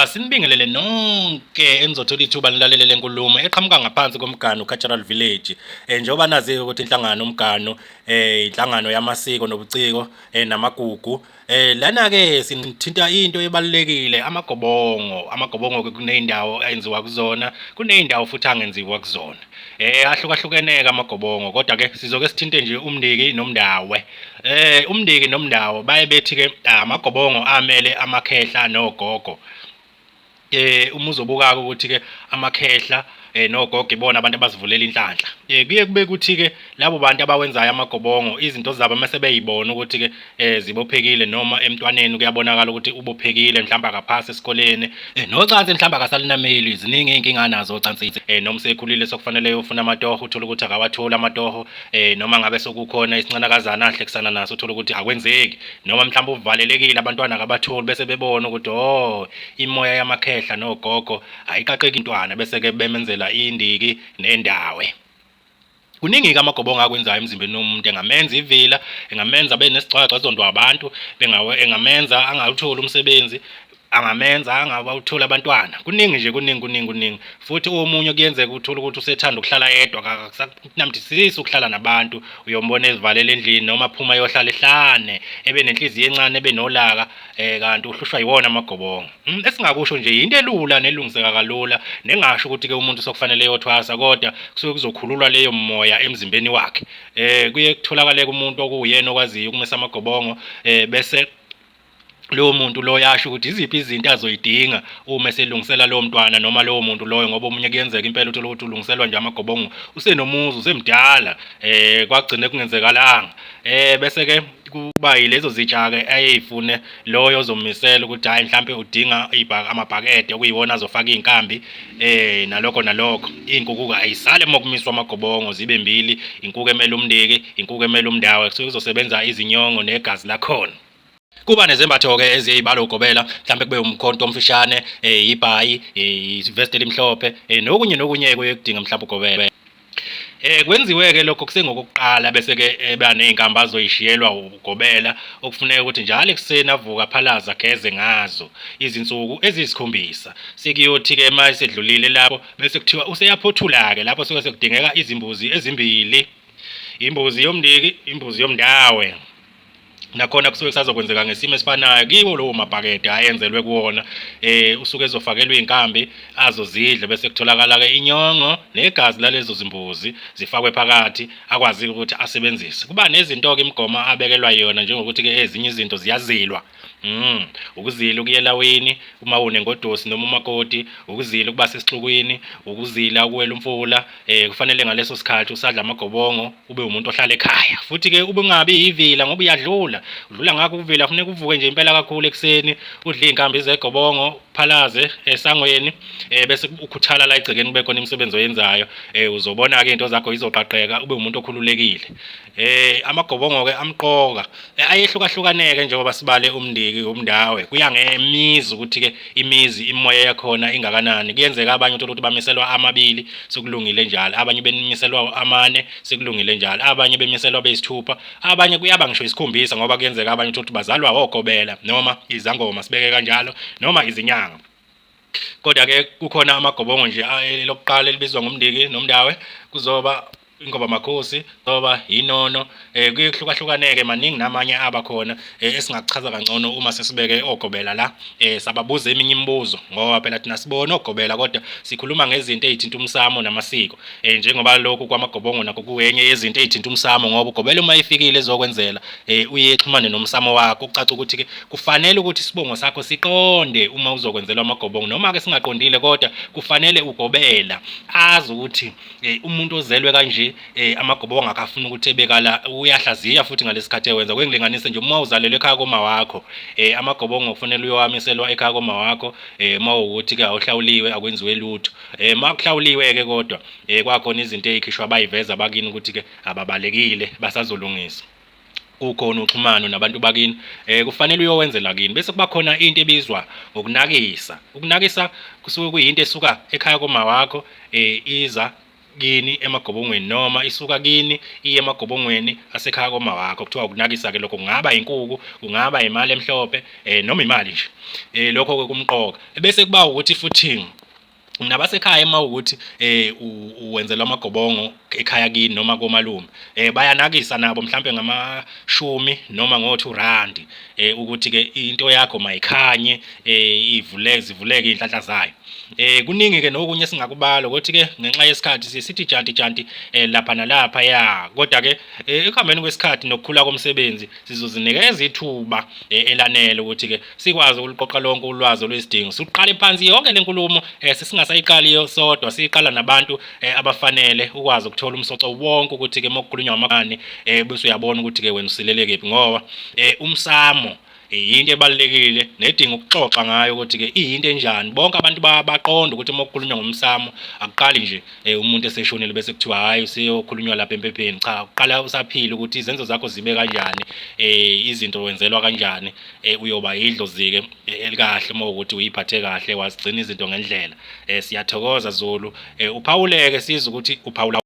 Sinibingelele nonke enizothola ithuba nilalele le nkulumo eqhamuka ngaphansi koMganu Cultural Village. Njengoba nazi ukuthi inhlangano uMganu inhlangano yamasiko nobuciko namagugu. Lana-ke sithinta into ebalulekile amagobongo. Amagobongo-ke kuney'ndawo enziwa kuzona, kuney'ndawo futhi angenziwa kuzona. Ahlukahlukene-ke amagobongo kodwa-ke sizoke sithinte nje uMndiki noMndawe. UMndiki noMndawo baye bethi-ke amagobongo amele amakhehla nogogo. Uma uzobuka-ke ukuthi-ke amakhehla nogogo ibona abantu abazivulela inhlanhla. Kuye kube ukuthi-ke labo bantu abawenzayo amagobongo izinto zabo uma sebeyibona ukuthi-ke zibophekile noma emntwaneni kuyabonakala ukuthi ubophekile mhlawumbe akaphasi esikoleni nocansi mhlawumbe akasalinameli ziningi iy'nkinga anazo ocansini noma usekhulile sokufanele eyofuna amatoho uthole ukuthi akawatholi amatoho noma ngabe sokukhona isincanakazana ahlekisana naso uthole ukuthi akwenzeki noma mhlawumbe uvalelekile abantwana akabatholi bese bebona ukuthi oh imoya yamakhehla nogogo ayiqaqeki intwana bese-ke bemenzela indiki nendawe. Kuningi-ke amagobongo akwenzayo emzimbeni womuntu, engamenza ivila, engamenza abe nesigcwagcwa azondwa abantu, engamenza angawutholi umsebenzi, angamenza angabawutholi abantwana. Kuningi nje, kuningi, kuningi, kuningi. Futhi omunye kuyenzeka uthole ukuthi usethanda ukuhlala yedwa, akasakunambithisisi ukuhlala nabantu. Uyombona ezivalela endlini noma aphuma ayohlala ehlane, ebe nenhliziyo encane, ebe nolaka, kanti uhlushwa yiwona amagobongo. Esingakusho nje yinto elula nelungiseka kalula nengasho ukuthi ke umuntu sokufanele eyothwasa kodwa kusuke kuzokhululwa leyo moya emzimbeni wakhe. Kuye kutholakale umuntu okuwuyena okwaziyo ukumisa amagobongo bese lowo muntu loyo asho ukuthi iziphi izinto azoyidinga uma eselungisela lowo mntwana noma lowo muntu loyo ngoba omunye kuyenzeka impela uthole ukuthi ulungiselwa nje amagobongo usenomuzi usemdala kwagcine kungenzekalanga bese ke kuba yilezo zitsha-ke ayeyifune loyo ozomisela ukuthi hhayi mhlampe udinga amabhakede okuyiwona azofaka iy'nkambi nalokho nalokho. Iy'nkukhu-ke ayisale uma kumiswa amagobongo zibe mbili, inkuku emele umndiki, inkuku emele umndawo, kusuke kuzosebenza izinyongo negazi lakhona. Kuba nezembatho-ke eziyibala ugobela, mhlampe kube umkhonto omfishane, ibhayi, ivesti elimhlophe, nokunye nokunye-ke oyekudinga mhlampe ugobela. Kwenziwe-ke lokho kusengokokuqala bese-ke eba ney'nkambi azoyishiyelwa ugobela okufuneka ukuthi njalo ekuseni avuke aphalaze ageze ngazo izinsuku eziyisikhombisa. Sekuyothi-ke uma esedlulile lapho bese kuthiwa useyaphothula-ke lapho suke sekudingeka izimbuzi ezimbili, imbuzi yomndiki, imbuzi yomndawe. Nakhona kusuke kusazokwenzeka ngesimo esifanayo kiwo lowo mabhakede ayenzelwe kuwona usuke ezofakelwa iy'nkambi azozidla bese kutholakala-ke inyongo negazi lalezo zimbuzi zifakwe phakathi akwazi ukuthi asebenzise. Kuba nezinto-ke imigomo abekelwa yona njengokuthi-ke ezinye izinto ziyazilwa. Ukuzila ukuya elawini uma unengodosi noma umakoti, ukuzila ukuba sesixukwini, ukuzila ukuwela umfula, kufanele ngaleso sikhathi usadla amagobongo ube umuntu ohlala ekhaya. Futhi ke ube ungabi yivila ngoba uyadlula. Udlula ngakho ukuvila kufuneka uvuke nje impela kakhulu ekuseni, udle izinkambi zegobongo, uphalaze esangweni, bese ukhuthala la egcekeni kube khona imisebenzi oyenzayo. Uzobona ke into zakho izoqaqeka ube umuntu okhululekile. Amagobongo ke amqoka ayehlukahlukaneke njengoba sibale umndiki umndawe kuya ngemizi ukuthi ke imizi imoya yakhona ingakanani. Kuyenzeka abanye uthola ukuthi bamiselwa amabili sekulungile njalo, abanye bemiselwa amane sekulungile njalo, abanye bemiselwa beyisithupha, abanye kuyaba ngisho isikhombisa ngoba kuyenzeka abanye uthola ukuthi bazalwa ogobela noma izangoma sibeke kanjalo noma izinyanga. Kodwa-ke kukhona amagobongo nje elokuqala elibizwa ngomndiki nomndawe kuzoba ingoba makhosi zoba yinono kuye kuhlukahlukaneke maningi namanye aba khona esingakuchaza kangcono uma sesibeke ogobela la sababuza eminye imibuzo ngoba phela thina sibona ogobela kodwa sikhuluma ngezinto ezithinta umsamo namasiko njengoba lokhu kwamagobongo nakho kuyenye yezinto ezithinta umsamo ngoba ugobela uma efikile ezokwenzela uye exhumane nomsamo wakho kucaca ukuthi ke kufanele ukuthi isibongo sakho siqonde uma uzokwenzelwa amagobongo noma ke singaqondile kodwa kufanele ugobela azi ukuthi umuntu ozelwe kanje amagobongo akafuna ukuthi ebekala uyahlaziya futhi ngalesikhathi ewenza kwengilinganise nje uma uzalelwe ekhaya koma wakho amagobongo kufanele uyowamiselwa ekhaya koma wakho uma ukuthi ke awuhlawuliwe akwenziwe lutho uma kuhlawuliwe ke kodwa kwakhona izinto ezikhishwa bayiveza bakini ukuthi ke ababalekile basazolungisa kukhona uxhumano nabantu bakini kufanele uyowenzela kini bese kuba khona into ebizwa ngokunakisa. Ukunakisa kusuke kuyinto esuka ekhaya koma wakho iza kini emagobongweni noma isuka kini iye emagobongweni asekhaya koma wakho. Kuthiwa ukunakisa-ke lokho, kungaba inkuku, kungaba imali emhlophe, noma imali nje. Lokho-ke kumqoka. Bese kuba ukuthi futhi nabasekhaya uma ukuthi uwenzelwa amagobongo ekhaya kini noma komalume, bayanakisa nabo mhlampe ngamashumi noma ngo-2 rand, ukuthi ke into yakho mayikhanye, ivuleke, zivuleke izinhlanhla zayo. Kuningi ke nokunye esingakubala ukuthi ke ngenxa yesikhathi sisithi janti janti lapha nalapha ya, kodwa ke ekuhambeni kwesikhathi nokukhula komsebenzi sizozinikeza ithuba elanele ukuthi ke sikwazi ukuliqoqa lonke ulwazi oluyisidingo, siqale phansi yonke lenkulumo, sesingasayiqali sodwa, siyiqala nabantu abafanele ukwazi ukuthola umsoco wonke ukuthi ke mokukhulunywa ngamagani, bese uyabona ukuthi ke wena usilele kephi, ngoba umsamo yinto ebalulekile nedinga ukuxoxa ngayo ukuthi ke iyinto enjani. Bonke abantu baqonda ukuthi uma kukhulunywa ngomsamo akuqali nje umuntu eseshonile bese kuthiwa hhayi useyokhulunywa lapha empepheni. Cha, uqala usaphila ukuthi izenzo zakho zibe kanjani, izinto wenzelwa kanjani, uyoba idlozi-ke elikahle uma ukuthi uyiphathe kahle, wazigcina izinto ngendlela. Siyathokoza Zulu, uphawuleke sizwe ukuthi uphawula.